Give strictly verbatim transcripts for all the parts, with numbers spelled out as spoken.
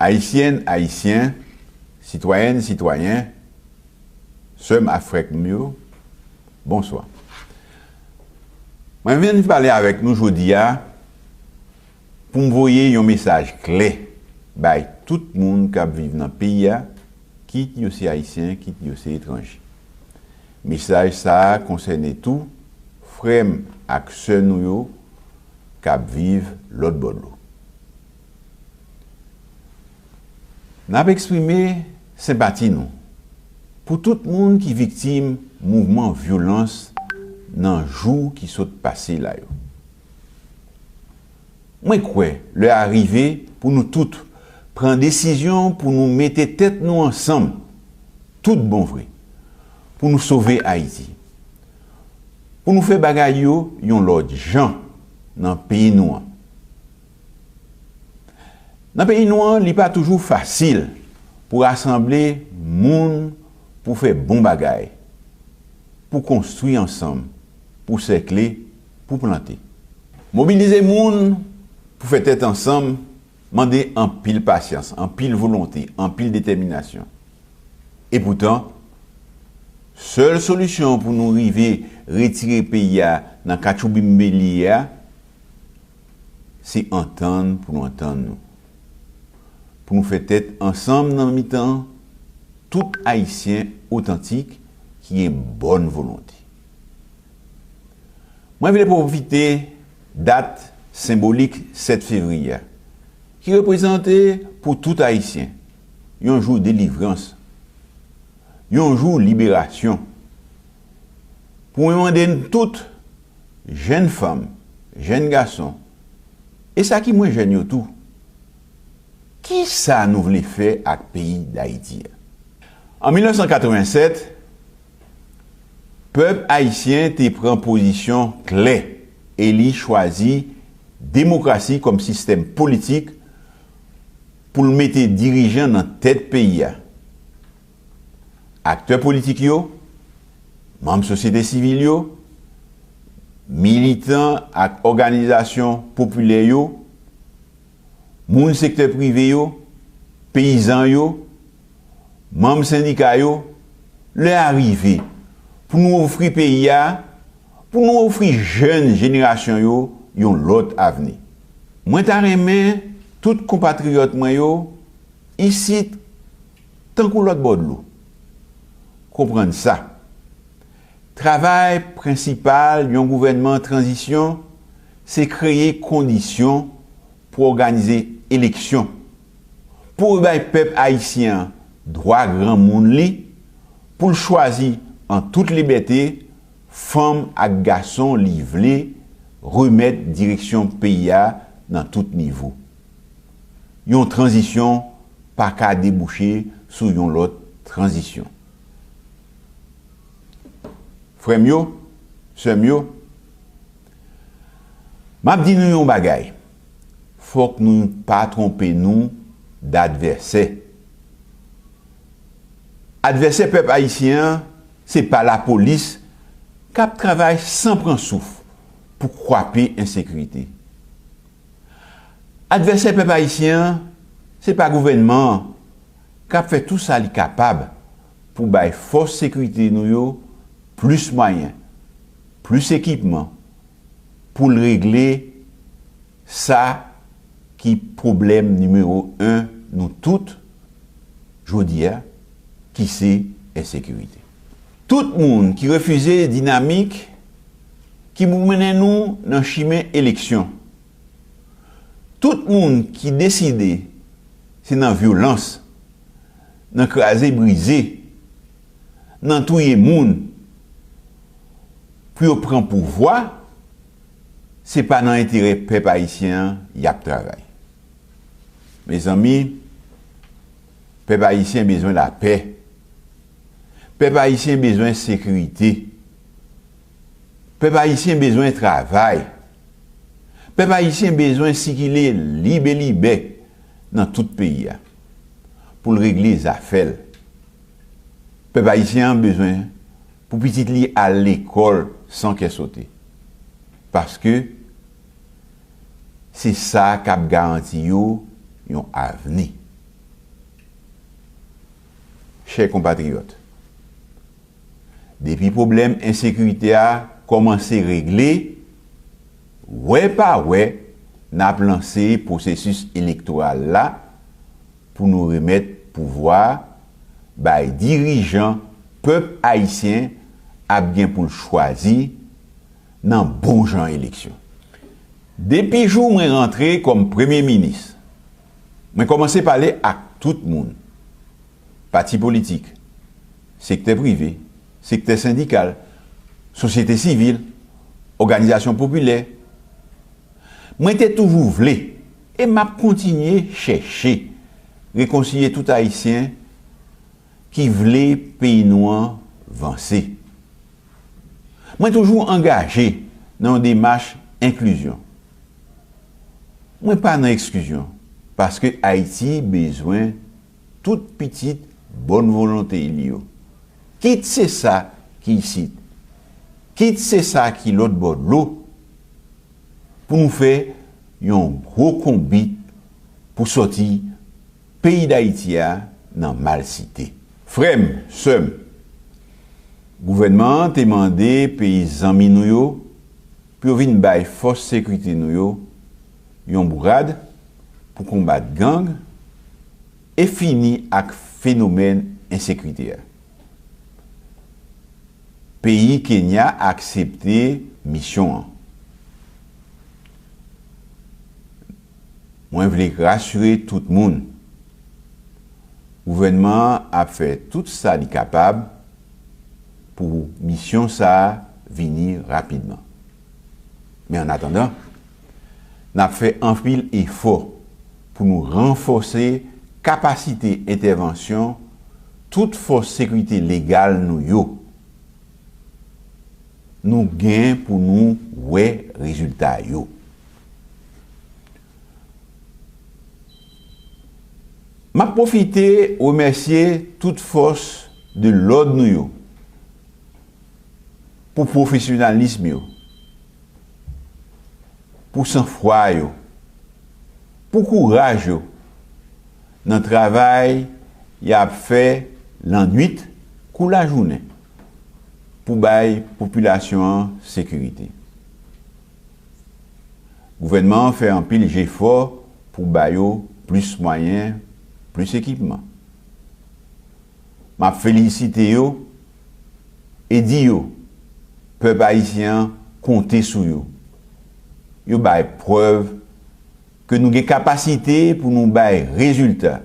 Ayisyèn, Ayisyen, sitwayèn, sitwayen, sè m ak frè m yo, bonswa. Mwen vin pale avèk nou jodi a pou m voye yon mesaj klè bay tout moun k ap viv nan peyi a, kit yo se Ayisyen, kit yo se etranje. Mesaj sa a konsène tou frè m ak sè nou yo k ap viv lòt bò dlo. N ap eksprime senpati nou pou tout moun ki viktim mouvman vyolans nan jou ki sot pase la yo. Mwen kwè lè a rive pou nou tout pran desizyon pou nou mete tèt nou ansanm tout bon vre, pou nou sove Ayiti, pou nou fè bagay yo yon lòt jan nan peyi nou an. Nan peyi nou an, li pa toujou fasil pou rasanble moun pou fè bon bagay, pou konstwi ansanm, pou sèkle, pou plante. Mobilize moun pou fè tèt ansanm mande anpil pasyans, anpil volonte, anpil detèminasyon. Epoutan, sèl solisyon pou nou rive retire peyi a nan katchoubimbe li ye a, se antann pou nou antann nou. Pou nou fè tèt ansanm nan mitan tout Ayisyen otantik ki gen bòn volonte. Mwen vle pwofite dat senbolik sèt fevriye a, ki reprezante pou tout Ayisyen yon jou delivrans, yon jou liberasyon, pou mwen mande n tout, jèn fanm, jèn gason, e sa ki mwen jèn yo tou, kisa nou vle fè ak peyi Dayiti a? An mil nèf san katrevennsèt, pèp ayisyen te pran pozisyon klè e li chwazi demokrasi kòm sistèm politik pou l mete dirijan nan tèt peyi a. Aktè politik yo, manm sosyete sivil yo, militan ak òganizasyon popilè yo, moun sektè prive yo, peyizan yo, manm sendika yo, lè a rive pou nou ofri peyi a, pou nou ofri jèn jenerasyon yo yon lòt avni. Mwen ta renmen tout konpatriyòt mwen yo, isit tankou lòt bò dlo, konprann sa. Travay prensipal yon gouvènman tranzisyon se kreye kondisyon pou òganize eleksyon, pou bay pèp ayisyen an dwa granmoun li, pou l chwazi an tout libète fanm ak gason li vle remèt direksyon peyi a nan tout nivo. Yon tranzisyon pa ka debouche sou yon lòt tranzisyon. Frè m yo, sè m yo, m ap di nou yon bagay, fòk nou pa twonpe nou d advèsè. Advèsè pèp ayisyen an, se pa lapolis k ap travay san pran souf pou kwape ensekirite. Advèsè pèp ayisyen an, se pa gouvènman an k ap fè tou sa li kapab pou bay fòs sekirite nou yo plis mwayen, plis ekipman, pou l regle sa ki pwoblèm nimewo en nou tout jodi a, ki se ensekirite. Tout moun ki refize dinamik ki pou mennen nou nan chimen eleksyon, tout moun ki deside se nan vyolans, nan kraze brize, nan touye moun pou yo pran pouvwa, se pa nan enterè pèp ayisyen an y ap travay. Mezanmi, pèp ayisyen bezwen lapè. Pèp ayisyen bezwen sekirite. Pèp ayisyen bezwen travay. Pèp ayisyen bezwen sikile libelibè nan tout peyi a pou l regle zafè l. Pèp ayisyen an bezwen pou pitit li al lekòl san kè sote. Paske se sa k ap garanti yo yon avni. Chè konpatriyòt, depi pwoblèm ensekirite a kòmanse regle, wè pa wè, n ap lanse pwosesis elektoral la pou nou remèt pouvwa bay dirijan pèp ayisyen ap gen pou l chwazi nan bon jan eleksyon. Depi jou mwen rantre kòm premye minis, mwen kòmanse pale ak tout moun, pati politik, sektè prive, sektè sendikal, sosyete sivil, òganizasyon popilè. Mwen te toujou vle, e m ap kontinye chèche, rekonsilye tout Ayisyen ki vle peyi nou an vanse. Mwen toujou angaje nan yon demach enklizyon. Mwen pa nan eksklizyon, paske Ayiti bezwen tout pitit bòn volonte li yo. Kit se sa ki isit, kit se sa ki lòt bò dlo, pou nou fè yon gwo konbit pou sòti peyi Dayiti a nan malsite. Frè m, sè m, gouvènman an te mande peyi zanmi nou yo pou yo vin bay fòs sekirite nou yo yon bourad pou konbat gang e fini ak fenomèn ensekirite a. Peyi Kenya aksepte misyon an. Mwen vle rasire tout moun, gouvènman an ap fè tout sa li kapab pou misyon sa a vini rapidman. Men annatandan, n ap fè anpil efò pou nou ranfòse kapasite entèvansyon tout fòs sekirite legal nou yo. Nou gen pou nou wè rezilta yo. M ap pwofite remèsye tout fòs de lòd nou yo pou pwofesyonalism yo, pou sanfwa yo, pou kouraj yo nan travay y ap fè lannwit kou lajounen pou bay popilasyon an sekirite. Gouvènman an fè anpil jefò pou ba yo plis mwayen, plis ekipman. M ap felisite yo e di yo pèp ayisyen an konte sou yo. Yo bay prèv ke nou gen kapasite pou nou bay rezilta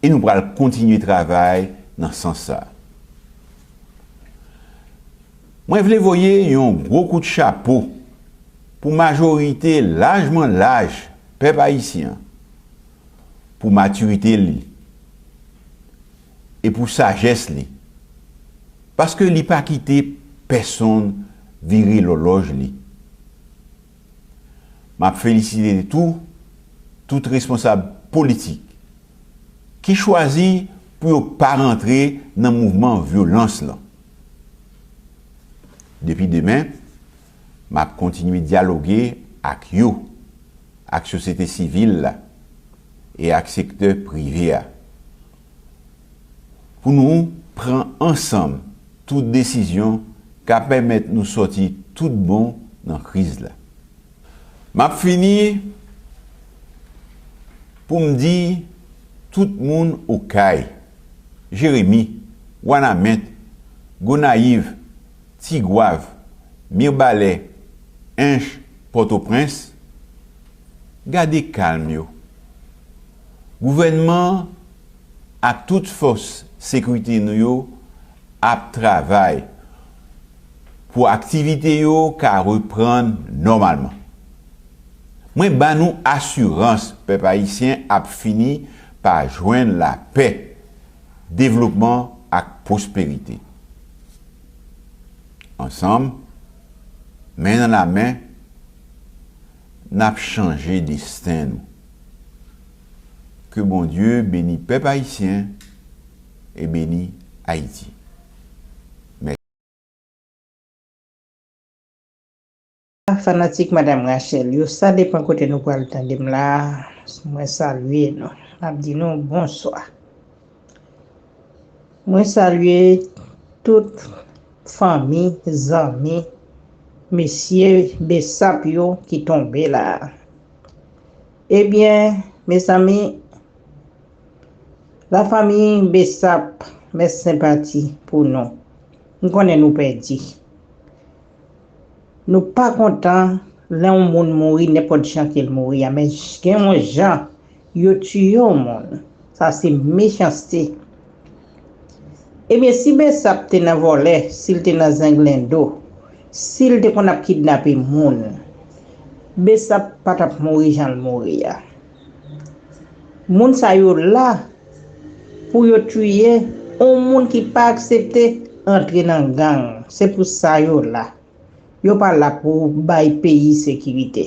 e nou pral kontinye travay nan sans sa a. Mwen vle voye yon gwo kout chapo pou majorite lajman laj pèp ayisyen an, pou matirite li e pou sajès li, paske li pa kite pèsonn vire lòlòj li. M ap felisite tou tout responsab politik ki chwazi pou yo pa rantre nan mouvman vyolans lan. Depi demen, m ap kontinye dyaloge ak yo, ak sosyete sivil la e ak sektè prive a, pou nou pran ansanm tout desizyon k ap pèmèt nou sòti tout bon nan kriz la. M ap fini pou m di tout moun Okay, Jeremi, Wanament, Gonayiv, Tigwav, Mibalè, Ench, Pòtoprens, gade kalm yo. Gouvènman an ak tout fòs sekirite nou yo ap travay pou aktivite yo ka reprann nòmalman. Mwen ba nou asirans pèp ayisyen ap fini pa jwenn lapè, devlopman ak pwosperite. Ansanm, men nan lamen, n ap chanje desten nou. Ke Bondye beni pèp ayisyen e beni Ayiti. Mèsi. Fanatik Madam Rachel yo, sa depann kote nou pral tande m la, mwen salye nou. M ap di nou bonswa. Mwen salye tout fanmi, zanmi, mesye Besap yo ki tonbe la. Ebyen, mezanmi, lafanmi Besap, mès senpati pou nou. M konnen nou pèdi. Nou pa kontan lè yon moun mouri nenpòt jan ke l mouri a, men gen yon jan yo tiye yon moun. Sa se mechanste. Ebyen, si Besap te nan vòlè, si l te nan zenglendo, si l te konn ap kidnape moun, Besap pa t ap mouri jan l mouri a. Moun sa yo la pou yo tiye yon moun ki pa aksepte antre nan gang. Se pou sa yo la. Yo pa la pou bay peyi sekirite.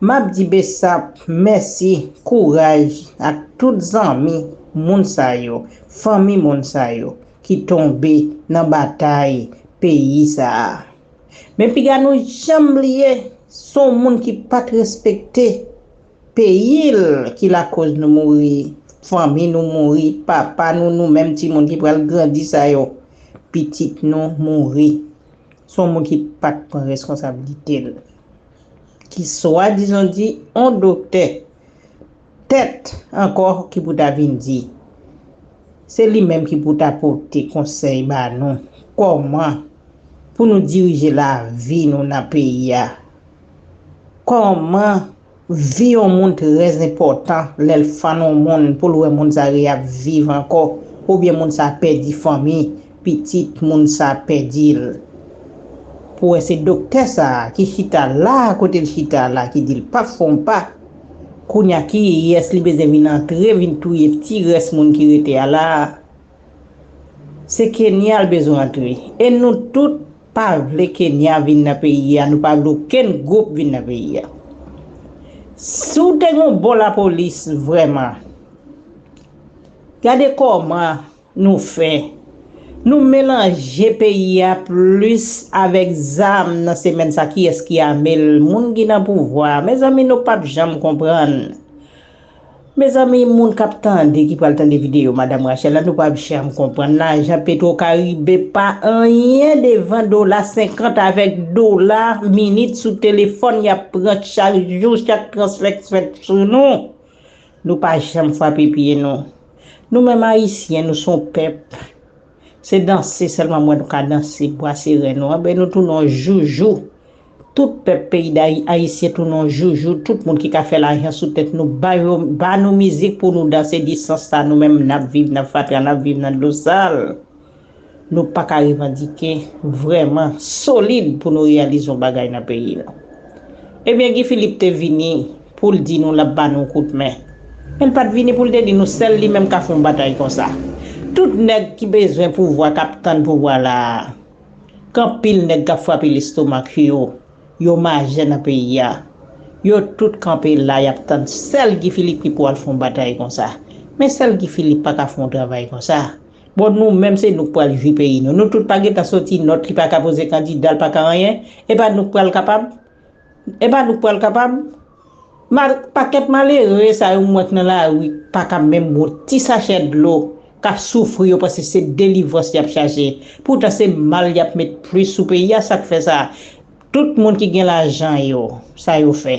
M ap di Besap mèsi, kouraj ak tout zanmi moun sa yo, fanmi moun sa yo ki tonbe nan batay peyi sa a. Men piga nou janm bliye, se yon moun ki pa t respekte peyi l ki lakoz nou mouri, fanmi nou mouri, papa nou, nou menm timoun ki pral grandi sa yo, pitit nou mouri. Se yon moun ki pa t pran reskonsablite l. Ki swadizan di yon doktè tèt ankò ki pou ta vin di. Se li menm ki pou ta pote konsèy ba nou. Kòman pou nou dirije lavi nou nan peyi a. Kòman vi yon moun trè enpòtan lè l fann yon moun pou l wè moun sa reyap viv ankò, oubyen moun sa pèdi fanmi, pitit moun sa pèdi l. Pou wè se doktè sa a ki chita la a kote l chita la ki di l p ap fè yon pa. Kounye a kiyès li bezwen vin antre, vin touye ti rès moun ki rete a la a? Se Kenya l bezwen antre. E nou tout pa vle Kenya vin nan peyi a. Nou pa vle okenn gwoup vin nan peyi a. Si w te gon bon lapolis vrèman, gade kòman nou fè. Nou melanje peyi a plis avèk zam nan semèn sa. Kiyès ki ame l? Moun ki nan pouvwa. Mezanmi, nou p ap janm konprann. Mezanmi, moun k ap tande, ki pral tande videyo Madam Rachel la, nou p ap janm konprann. Lajan Petro Caribe pa anyen devan dola senkant avèk dola minit sou telefòn y ap pran chak jou, chak transfè k fèt sou nou. Nou pa janm frape pye nou. Nou menm Ayisyen, nou se yon pèp. Se danse sèlman mwen nou ka danse, bwase ren nou. Anben nou tounen yon joujou. Tout pèp peyi Dayi-, Ayisyen tounen yon joujou. Tout moun ki ka fè lajan sou tèt nou, ba yo, ba nou mizik pou nou danse. Disans sa nou menm n ap viv nan fatra, n ap viv nan dlo sal. Nou pa ka revandike vrèman solid pou nou reyalize yon bagay nan peyi nou. Ebyen, Guy Philippe te vini pou l di nou l ap ba nou kout men. Men l pa t vini pou l te di nou sèl li menm ka fè yon batay konsa. Tout nèg ki bezwen pouvwa, k ap tann pouvwa la a, gen anpil nèg k ap frape lestomak yo, yo majè nan peyi a. Yo tout kanpe la, y ap tann sèl Guy Philippe ki pral fè yon batay konsa. Men sèl Guy Philippe pa ka fè yon travay konsa. Bon, nou menm se nou k pral jwi peyi nou. Nou tout pa gentan soti nòt, li pa ka poze kandida, l pa ka anyen. E pa nou k pral kapab? E pa nou k pral kapab? Mal, pakèt malere sa yo m wè k nan lari pa ka menm bwè ti sachè dlo, k ap soufri, yo panse se delivrans y ap chache. Poutan se mal y ap met plis sou peyi a, sa k fè sa. Tout moun ki gen lajan yo, sa yo fè?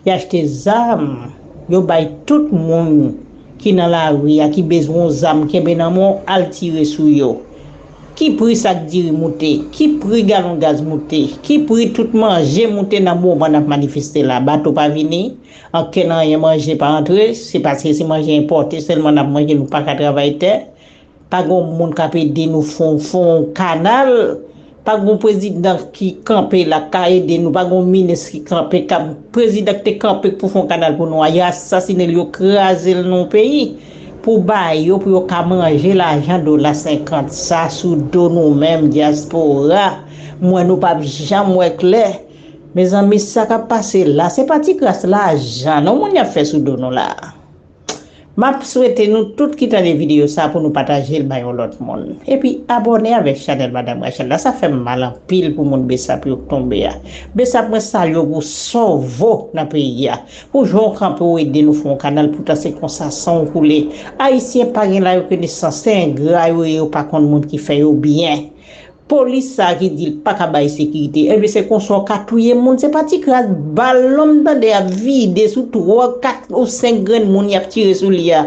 Y achte zam, yo bay tout moun ki nan lari a, ki bezwen yon zam, kenbe nan men w, al tire sou yo. Ki pri sak diri moute? Ki pri galon gaz moute? Ki pri tout manje moute nan moman n ap manifeste la? Bato pa vini, ankenn anyen manje pa antre, se paske se manje enpòte sèlman n ap manje, nou pa ka travay tè. Pa gen moun k ap ede nou fè yon, fè yon kanal. Pa gen prezidan ki kanpe la k ka ede nou. Pa gen minis ki kanpe, k ap, prezidan ki te kanpe pou fè yon kanal pou nou a, yo asasine l, yo kraze l nan yon peyi pou ba yo, pou yo ka manje lajan dola senkant sa sou do nou menm, dyaspora. Mwen, nou p ap janm wè klè. Mezanmi, sa k ap pase la, se pa ti kras lajan non moun y ap fè sou do nou la. M ap swete nou tout ki tande videyo sa pou nou pataje l bay yon lòt moun. Epi abòne avèk chanèl Madanm Rachel la. Sa fè m mal anpil pou moun Besap yo k tonbe a. Besap, mwen salye w pou sa w vo nan peyi a. Pou jan w kanpe w ede nou fè yon kanal, poutan se konsa san w koule. Ayisyen pa gen la rekonesans, se engra yo ye, yo pa konn moun ki fè yo byen. Polis sa ki di l pa ka bay sekirite, ebyen se konsa w ka touye moun, se pa ti kras bal non m tande y ap vide sou twa, kat ou senk grenn moun y ap tire sou li a.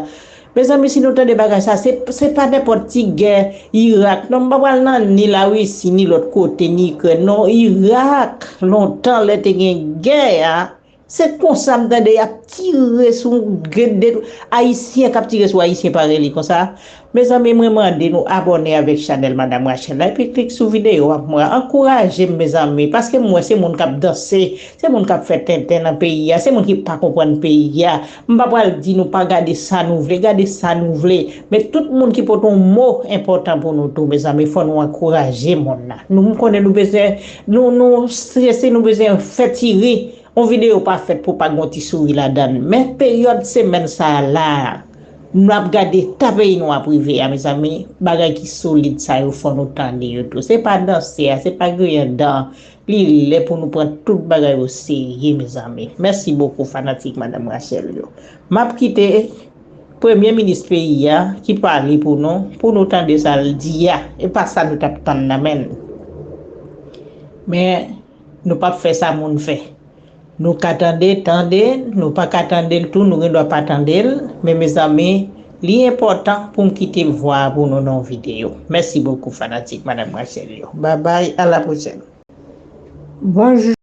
Mezanmi, si nou tande bagay sa, se, se pa nenpòt ti gè Irak non, m pa pral nan ni Larisi, ni lòt kote, ni Ikrèn non, Irak, lontan lè te gen gè a, se konsa m tande y ap tire sou gede Ayisyen k ap tire sou Ayisyen parèy li konsa. Mezanmi, mwen mande nou abòne avèk chanèl Madanm Rachel la epi klik sou videyo a pou mwen. Ankouraje m, mezanmi, paske m wè se moun k ap danse, se moun k ap fè tenten nan peyi a, se moun ki pa konprann peyi a. M pa pral di nou pa gade sa nou vle, gade sa nou vle. Men tout moun ki pote yon mo enpòtan pou nou tou, mezanmi, fò nou ankouraje moun nan. Nou, m konnen nou bezwen, nou, nou strese, nou bezwen fè ti ri. Yon videyo pa fèt pou pa gen yon ti souri ladan l. Men peryòd semèn sa a la, nou ap gade ta peyi nou ap rive a, mezanmi. Bagay ki solid sa yo fò nou tande yo tou. Se pa danse a, se pa griyen dan. Li lè pou nou pran tout bagay o serye, mezanmi. Mèsi bokou, fanatik Madanm Rachel yo. M ap kite premye minis peyi a ki pale pou nou, pou nou tande sa l di a. E pa sa nou t ap tann nan men l. Men, nou p ap fè sa moun fè. Nou ka tande, tande, nou pa ka tande l tou, nou gen dwa pa tande l. Men, mezanmi, li enpòtan pou m kite vwa a pou nou nan yon videyo. Mèsi bokou, fanatik Madanm Rachel yo. Babay, a la pwochèn. Bonjou.